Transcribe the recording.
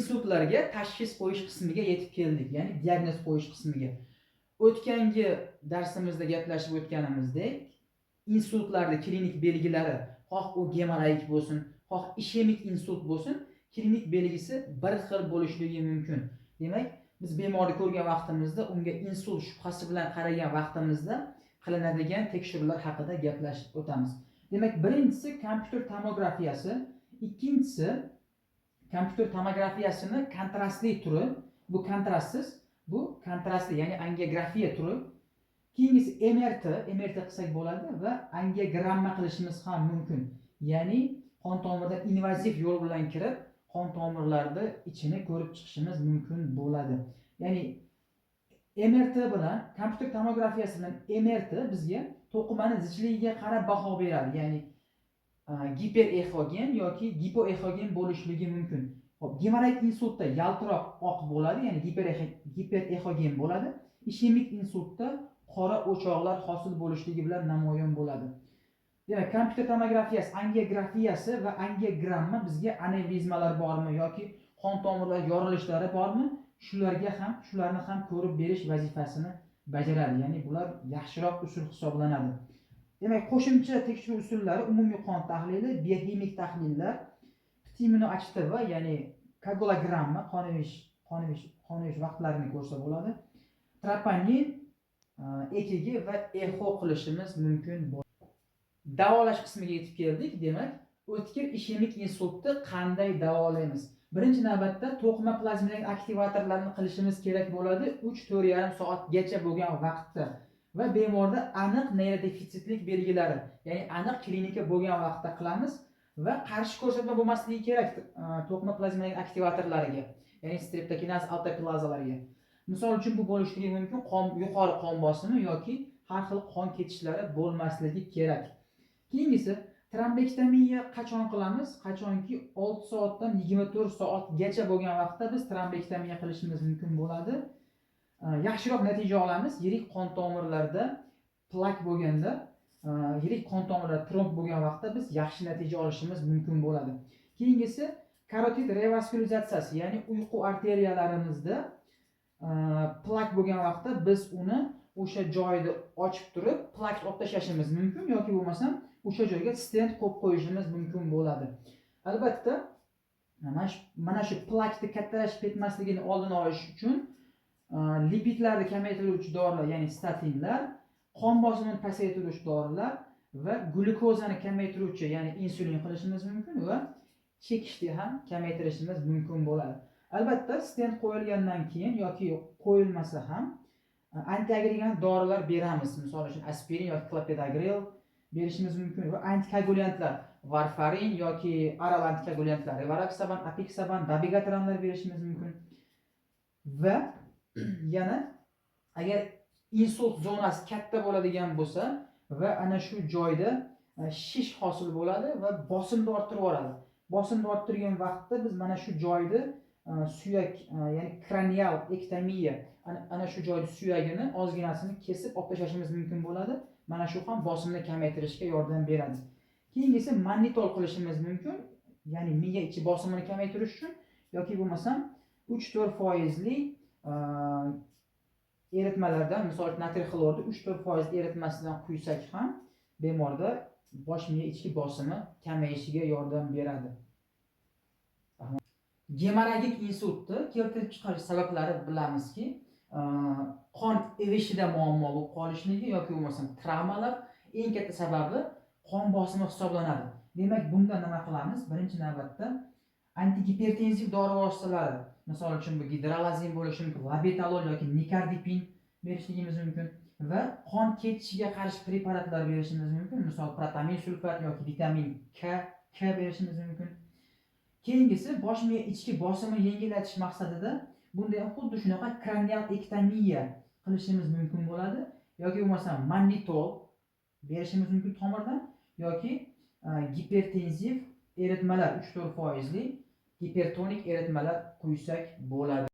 Insultlarga tashxis qo'yish qismiga yetib keldik, ya'ni diagnoz qo'yish qismiga. O'tgangi darsimizda gaplashib o'tganimizdek, insultlarni klinik belgilari, xoh u gemorragik bo'lsin, xoh ishemik insult bo'lsin, klinik belgisi bir xil bo'lishligi mumkin. Demak, biz bemorni ko'rgan vaqtimizda, unga insult shubhasi bilan qaragan vaqtimizda qilinadigan tekshiruvlar haqida gaplashib o'tamiz. Demak, birinchisi kompyuter tomografiyasi, ikkinchisi kompyuter tomografiyasini kontrastli turi, bu kontrastsiz, bu kontrastli, ya'ni angiografiya turi. Keyingisi MRT, MRT qilsak bo'ladi va angiogramma qilishimiz ham mumkin. Ya'ni qon tomirda invaziv yo'l bilan kirib, qon tomirlarni ichini ko'rib chiqishimiz mumkin bo'ladi. Ya'ni MRT bilan, kompyuter tomografiyasi bilan MRT bizga to'qimani zichligiga qarab baho beradi. Ya'ni giperexogen yoki gipoexogen bo'lishligi mumkin. Xo'p, gemorragik insultda yaltiroq oq bo'ladi, ya'ni giperexogen bo'ladi. Ishemik insultda qora o'choqlar hosil bo'lishligi bilan namoyon bo'ladi. Demak, kompyuter tomografiyasi, angiografiyasi va angiogramma bizga anevrizmalar bormi yoki qon tomirlar yorilishlari bormi, shularni ham ko'rib berish vazifasini bajaradi. Ya'ni bular yaxshiroq usul hisoblanadi. Demak, qo'shimcha tekshiruv usullari: umumiy qon tahlili, bioximik tahlillar, PTImmuno-HTV, ya'ni koagulogramma, qon evish vaqtlarini ko'rsa bo'ladi. Troponin, EKG va eho qilishimiz mumkin bo'ladi. Davolash qismiga yetib keldik. Demak, o'tkir ishemik insultni qanday davolaymiz? Birinchi navbatda to'qima plazminogen aktivatorlarni qilishimiz kerak bo'ladi 3-4,5 soatgacha bo'lgan vaqtda va bemorda aniq neyrodefitsitlik belgilari, ya'ni aniq klinika bo'lgan vaqtda qilamiz va qarshi ko'rsatma bo'lmasligi kerak to'qima plazminogen aktivatorlariga, ya'ni streptokinaz, alteplazalarga. Misol uchun, bu bo'lishligi mumkin yuqori qon bosimi yoki har xil qon ketishlari bo'lmasligi kerak. Keyingisi, trombektomiya qachon qilamiz? Qachonki 6 soatdan 24 soatgacha bo'lgan vaqtda biz trombektomiya qilishimiz mumkin bo'ladi. Yaxshiroq natija olamiz yirik qon tomirlarda plak bo'lganda, yirik qon tomirlarda tromb bo'lgan vaqtda biz yaxshi natija olishimiz mumkin bo'ladi. Keyingisi karotid revaskularizatsiyasi, ya'ni uyqu arteriyalarimizda plak bo'lgan vaqtda biz uni o'sha joyida ochib turib, plakni olib tashlashimiz mumkin yoki bo'lmasam o'sha joyga stent qo'yib qo'yishimiz mumkin bo'ladi. Albatta, mana shu plakni kattalashib ketmasligini oldini olish uchun lipidlarni kamaytiruvchi dorilar, ya'ni statinlar, qon bosimini pasaytiruvchi dorilar va glyukozani kamaytiruvchi, ya'ni insulin qilishimiz mumkin va chekishni ham kamaytirishimiz mumkin bo'ladi. Albatta, stent qo'yilgandan keyin yoki qo'yilmasa ham antiagregant dorilar beramiz. Misol uchun, aspirin yoki klopidogrel berishimiz mumkin va antikoagulyantlar, varfarin yoki oral antikoagulyantlar, rivaroksaban, apiksaban, dabigatranlar berishimiz mumkin. Va yana agar insult zonasi katta bo'ladigan bo'lsa va ana shu joyda shish hosil bo'ladi va bosimni orttirib yuboradi. Bosimni orttirgan vaqtda biz mana shu joyni suyak, ya'ni kranial ektomiya, ana shu joyni suyagini ozginasini kesib olib tashlashimiz mumkin bo'ladi. Mana shu ham bosimni kamaytirishga yordam beradi. Keyingisi mannitol qilishimiz mumkin, ya'ni miya ichi bosimini kamaytirish uchun yoki bo'lmasam 3-4 foizli eritmalardan, misol uchun, natriy xlorni 3-4% eritmasidan quysak ham bemorda bosh miya ichki bosimi kamayishiga yordam beradi. Gemorragik insultni keltirib chiqarish sabablari, bilamizki, qon ivishida muammo bo'lib qolishligi yoki bo'lmasam travmalar, eng katta sababi qon bosimi hisoblanadi. Demak, bunda nima qilamiz? Birinchi navbatda antigipertenziv dori vositalari, misol uchun, bu gidralazin bo'lishi mumkin, labetalol yoki nikardipin berishligimiz mumkin va qon ketishiga qarshi preparatlar berishimiz mumkin, misol, protamin sulfat yoki vitamin K berishimiz mumkin. Keyingisi, bosh miya ichki bosimini yengillatish maqsadida bunda ham xuddi shunaqa kranial ektomiya qilishimiz mumkin bo'ladi yoki bo'lmasam mannitol berishimiz mumkin tomirdan yoki gipertenziv eritmalar, 3-4 foizli gipertonik eritmalar quysak bo'ladi.